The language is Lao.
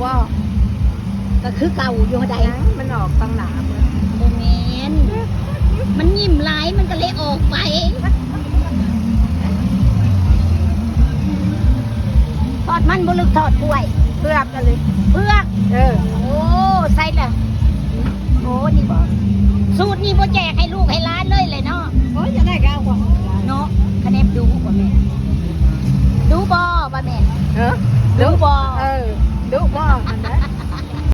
ບໍ່ ກໍຄືເກົ່າຢູ່ໃດ. ຫຍັງ ມັນອອກຕັ້ງໜ້າເບິ່ງ. ບໍ່ແມ່ນ ມັນຍິ້ມຫຼາຍ ມັນກໍເລີຍອອກໄປ. ທອດມັນບໍ່ ຫຼື ທອດກ້ວຍ? ເຜືອກຫັ້ນເລີຍ. ເຜືອກ? ເອີ. ໂອ້ ໃສ່ລະ. ໂອ້ ນີ້ບໍ? ສູດນີ້ບໍ່ແຈກໃຫ້ລູກໃຫ້ຫຼານເລີຍແຫຼະເນາະ. ໂອ້ຍ ຢາກໄດ້ກໍເອົາຂອງເນາະ. ຄະແນນດຸ